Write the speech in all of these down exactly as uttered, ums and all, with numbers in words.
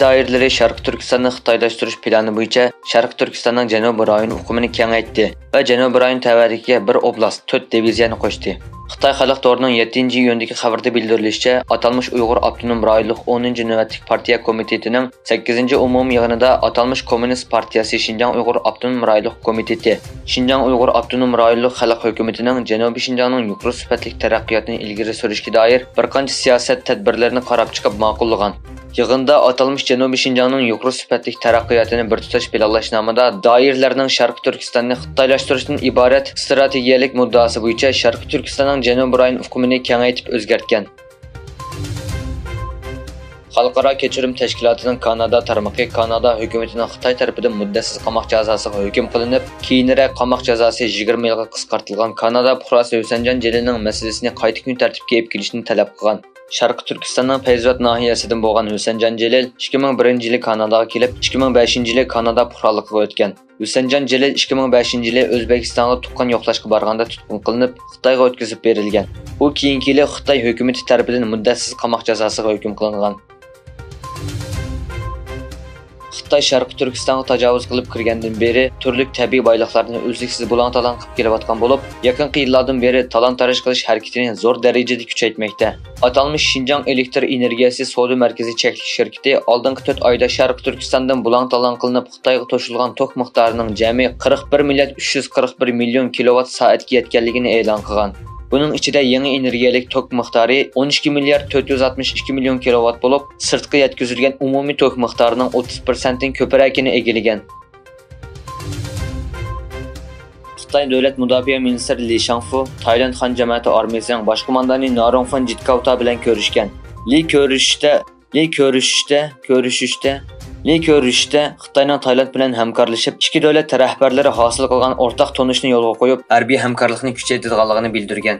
دائىرىلىرى شەرقىي تۈركىستاننى خىتايلاشتۇرۇش پىلانى بويىچە شەرقىي تۈركىستاننىڭ جەنۇبىي رايون ئۇقۇمىنى كېڭەيتتى ۋە جەنۇبىي رايون تەۋەدىكى بىر ئوبلاست، تۆت دىۋىزىيەنى قوشتى. خىتاي خەلق تورىنىڭ يەتتىنچى ئىيۇندىكى خەۋىرىدە بىلدۈرۈلۈشىچە، ئاتالمىش ئۇيغۇر ئاپتونوم رايونلۇق ئونىنچى نۆۋەتلىك پارتىيە كومىتېتىنىڭ سەككىزىنچى ئومۇمىي يىغىنىدا ئاتالمىش كوممۇنىست پارتىيەسى شىنجاڭ ئۇيغۇر ئاپتونوم رايونلۇق كومىتېتى، شىنجاڭ ئۇيغۇر ئاپتونوم رايونلۇق خەلق ھۆكۈمىتىنىڭ جەنۇبىي شىنجاڭنىڭ يۇقىرى سۈپەتلىك تەرەققىياتىنى ئىلگىرى سۈرۈشكە دائىر بىر قانچە سىياسەت تەدبىرلىرىنى قاراپ چىقىپ ماقۇللىغان. يىغىندا ئاتالمىش جەنۇبىي شىنجاڭنىڭ يۇقىرى سۈپەتلىك تەرەققىياتىنى بىر تۇتاش پىلانلاشنامىدا دائىرىلەرنىڭ شەرقىي تۈركىستاننى خىتايلاشتۇرۇشتىن ئىبارەت ئىستراتېگىيەلىك مۇددىئاسى بويىچە شەرقىي تۈركىستاننىڭ جەنۇبىي رايون ئۇقۇمىنى كېڭەيتىپ ئۆزگەرتكەن. خەلقئارا كەچۈرۈم تەشكىلاتىنىڭ كانادا تارمىقى كانادا ھۆكۈمىتىنىڭ خىتاي تەرىپىدىن مۇددەتسىز قاماق جازاسىغا ھۆكۈم قىلىنىپ، كېيىنرەك قاماق جازاسى يىگىرمە يىلغا قىسقارتىلغان كانادا پۇقراسى ھۈسەنجان جېلىلنىڭ مەسىلىسىنى قايتا كۈن تەرتىپكە ئېلىپ كېلىشنى تەلەپ قىلغان. شەرقىي تۈركىستاننىڭ پەيزىۋات ناھىيەسىدىن بولغان ھۈسەنجان جېلىل ئىككى مىڭ بىرىنچى يىلى كاناداغا كېلىپ، ئىككى مىڭ بەشىنچى يىلى كانادا پۇقرالىقىغا ئۆتكەن. ھۈسەنجان جېلىل ئىككى مىڭ بەشىنچى يىلى ئۆزبېكىستانغا تۇغقان يوقلاشقا بارغاندا تۇتقۇن قىلىنىپ، خىتايغا ئۆتكۈزۈپ بېرىلگەن. ئۇ كېيىنكى يىلى خىتاي ھۆكۈمىتى تەرىپىدىن مۇددەتسىز قاماق جازاسىغا ھۆكۈم قىلىنغان. خىتاي شەرقىي تۈركىستانغا تاجاۋۇز قىلىپ كىرگەندىن بېرى، تۈرلۈك تەبىئىي بايلىقلارنى ئۈزلۈكسىز بۇلاڭ-تالاڭ قىلىپ كېلىۋاتقان بولۇپ، يېقىنقى يىللاردىن بېرى تالان-تاراج قىلىش ھەرىكىتىنى زور دەرىجىدە كۈچەيتمەكتە. ئاتالمىش شىنجاڭ ئېلېكتر ئېنېرگىيەسى سودا مەركىزى چەكلىك شىركىتى ئالدىنقى تۆت ئايدا شەرقىي تۈركىستاندىن بۇلاڭ-تالان قىلىنىپ، خىتايغا توشۇلغان توك مىقدارىنىڭ جەمئىي قىرىق بىر مىليارد ئۈچ يۈز قىرىق بىر مىليون كىلوۋات سائەتكە يەتكەنلىكىنى ئېلان قىلغان. بۇنىڭ ئىچىدە يېڭى ئېنېرگىيەلىك توك مىقدارى ئون ئىككى مىليارد تۆت يۈز ئاتمىش ئىككى مىليون كىلوۋات بولۇپ، سىرتقا يەتكۈزۈلگەن ئومۇمىي توك مىقدارىنىڭ ئوتتۇز پىرسەنتتىن كۆپرەكىنى ئىگىلىگەن. خىتاي دۆلەت مۇداپىئە مىنىستىرى لى شاڭفۇ تايلاند خان جامائىتى ئارمىيىسىنىڭ باش قوماندانى نارۇڭفېن جىتكاۋتا بىلەن كۆرۈشكەن. لى كۆرۈشۈشتە، لى كۆرۈشۈشتە، كۆرۈشۈشتە، لى كۆرۈشۈشتە خىتاينىڭ تايلاند بىلەن ھەمكارلىشىپ، ئىككى دۆلەت رەھبەرلىرى ھاسىل قىلغان ئورتاق تونۇشنى يولغا قويۇپ، ھەربىي ھەمكارلىقنى كۈچەيتىدىغانلىقىنى بىلدۈرگەن.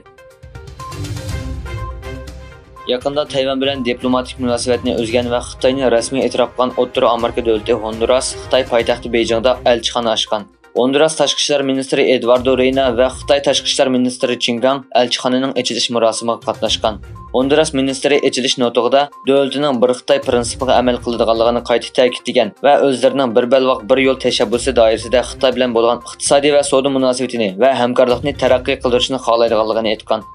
يېقىندا تەيۋەن بىلەن دىپلوماتىك مۇناسىۋەتنى ئۈزگەن ۋە خىتاينى رەسمىي ئېتىراپ قىلغان ئوتتۇرا ئامېرىكا دۆلىتى ھوندۇراس خىتاي پايتەختى بېيجىڭدا ئەلچىخانا ئاچقان. ھوندۇراس تاشقى ئىشلار مىنىستىرى ئېدۋاردو رېينا ۋە خىتاي تاشقى ئىشلار مىنىستىرى چېن گاڭ ئەلچىخانىنىڭ ئېچىلىش مۇراسىمىغا قاتناشقان. ھوندۇراس مىنىستىرى ئېچىلىش نۇتۇقىدا دۆلىتىنىڭ بىر خىتاي پىرىنسىپىغا ئەمەل قىلىدىغانلىقىنى قايتا تەكىتلىگەن ۋە ئۆزلىرىنىڭ بىر بەلباغ، بىر يول تەشەببۇسى دائىرىسىدە خىتاي بىلەن بولغان ئىقتىسادىي ۋە سودا مۇناسىۋىتىنى ۋە ھەمكارلىقنى تەرەققىي قىلدۇرۇشنى خالايدىغانلىقىنى ئېيتقان.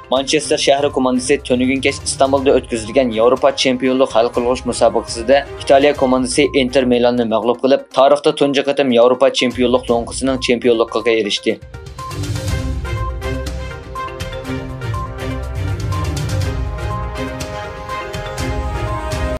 مانچېستېر شەھىرى كوماندىسى تۈنۈگۈن كەچ ئىستانبۇلدا ئۆتكۈزۈلگەن ياۋروپا چېمپىيونلۇق ھەل قىلغۇچ مۇسابىقىسىدە ئىتالىيە كوماندىسى ئىنتېر مىلاننى مەغلۇپ قىلىپ، تارىختا تۇنجى قېتىم ياۋروپا چېمپىيونلۇق لوڭقىسىنىڭ چېمپىيونلۇقىغا ئېرىشتى.